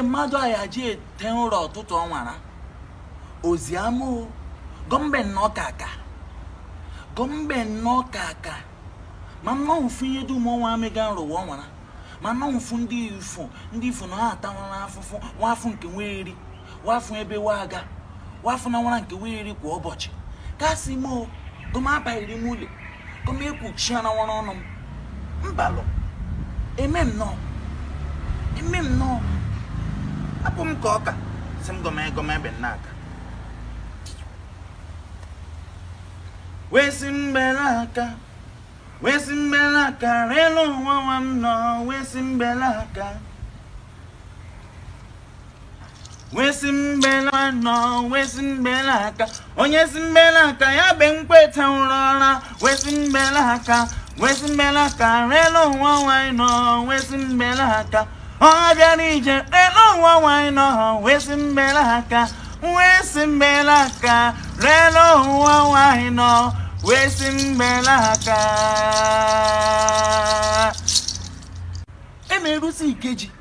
Mmadụ aya ji ete ụra ụtụtụ ọnwara oziama o gọmbe nnọọ ka aka, gọmbe nnọọ ka aka ma nnọọ mfu ihe dum ọnwa amịga nrụwa ọnwara ma nnọọ mfu ndị ifo, ndị ifo na ha atawara afụfụ nwafụ nke nweri wafụ ebe waga wafụ na nwara nke nweri kwa ụbọchị kasị mo gọm abaghịrị m ụlọ gọm ekwuchi na nwara ọnụ m mbalụ eme m nọọ, eme m nọọ apụ m ka ọka si m gọm gọm ebe nnaka wee si mbelaka, wee si mbelaka relu nwa nwa m nọ, wee si mbelaka, wee si mbela nọ, wee si mbelaka, onye si mbelaka ya be mkpeta ụra ụra, wee si mbelaka, wee si mbelaka relu nwa nwanyị nọ, wee si mbelaka, ọ bịara ije relu nwa nwanyị nọ, wee si mbelaka, wee si mbelaka relu nwa nwanyị nọ, wee si mbelaka. Emerusi ikeji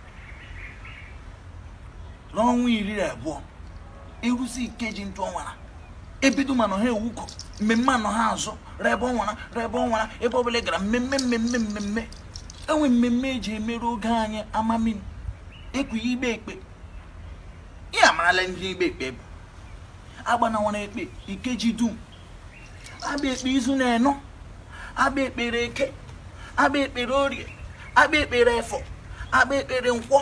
n'ọnwa 12, erusi ikeji ntụ ọnwara ebido mana ha ewukọ mmemme anọ ha azụ rebe ọnwara rebe ọnwara ebe ọbụla gara mmemme mmemme mmemme enwe mmemme eji emerụ oge anyị amamin ekwu igbe ekpe ihe amarala ndị igbe ekpe bụ agbanawara ekpe ikeji dum agba ekpe izu na enọ agba ekpere eke agba ekpere orie agba ekpere efọ agba ekpere nkwọ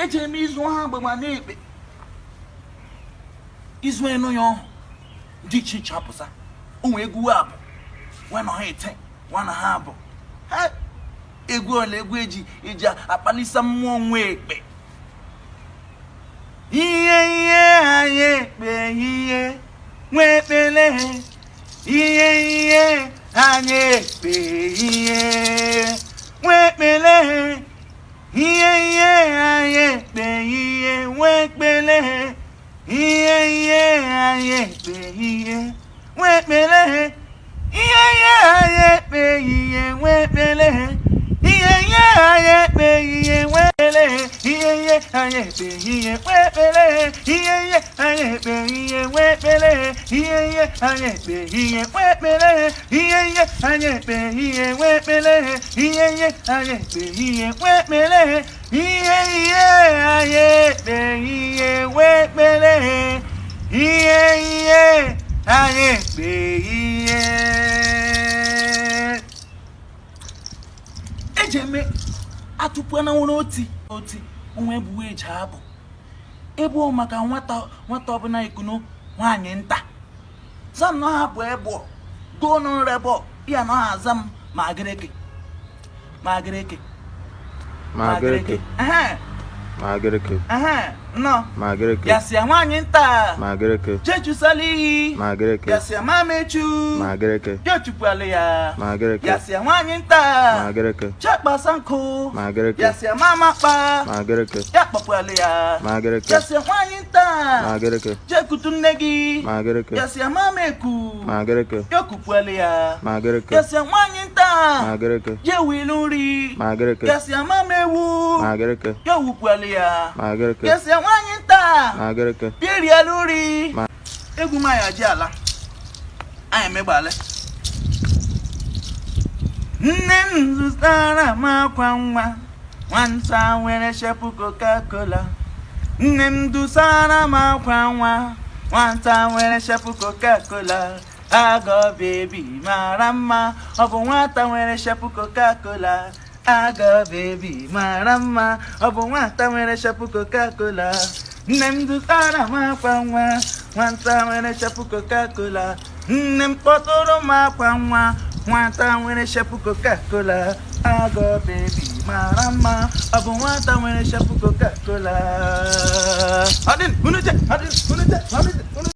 eji eme izu ha agbagba na-ekpe izu enọ ya ọhụ dị iche iche apụsa ụmụ egwu abụ nwa ha ete nwa na ha abụ egwu ole egwu eji eji akpalisa mmụọ nwa ekpe ihe ihe anyị ekpe ihe nwa ekpele ihe ihe anyị ekpe ihe nwa ekpele ihe ihe anyị ekpe ihe nwa ekpele ihe ihe anyị ekpe ihe nwa ekpele ihe ihe anyị ekpe ihe nwa ekpele ihe ihe anyị ekpe ihe nwa ekpele ihe ihe anyị ekpe ihe nwa ekpele ihe ihe anyị ekpe ihe nwa ekpele ihe ihe anyị ekpe ihe nwa ekpele ihe ihe anyị ekpe ihe nwa ekpele ihe ihe anyị ekpe ihe nwa ekpele ihe ihe anyị ekpe ihe nwa ekpele ihe ihe anyị ekpe ihe eji eme atụpụ na nwere oti oti onwe ebuwe eji abụ ebe ọ maka nwata nwata ọbụla ikuno nwaanyị nta zam na ha bụ ebe goo nrebe ya na ha aza m ma agịrịkị ma agịrịkị ma agịrịkị ma agịrịkị nọ ma agịrịkị yasịa nwaanyị nta ma agịrịkị jechusala iyi ma agịrịkị yasịa mamechu ma agịrịkị jechukwala ya ma agịrịkị yasịa nwaanyị nta ma agịrịkị chekpasa nkụ ma agịrịkị yasịa mamakpa ma agịrịkị ya kpọkwala ya ma agịrịkị yasịa nwaanyị nta ma agịrịkị jekutu nne gị ma agịrịkị yasịa mameku ma agịrịkị yokukwala ya ma agịrịkị yasịa nwaanyị nta ma agịrịkị jewilu nri ma agịrịkị yasịa mamewu ma agịrịkị yowukwala ya ma agịrịkị yasịa nwaanyị nta ma agịrịkị bịa nri Ma- egwu m anyị ji ala anyị emegbale nne m zụtara m akwa nwa nwata nwere shape Coca-Cola nne m dusara m akwa nwa nwata nwere shape Coca-Cola agọ baby mara mma ọ bụ nwata nwere shape Coca-Cola agọ baby mara mma ọ bụ nwata nwere shape Coca-Cola nne m zụtara m akwa nwa nwata nwere shape Coca-Cola nne m kpọtụrụ m akwa nwa nwata nwere shape Coca-Cola agọ baby mara mma ọ bụ nwata nwere shape Coca-Cola. Ọ dị unu je, ọ dị unu je, ọ dị unu.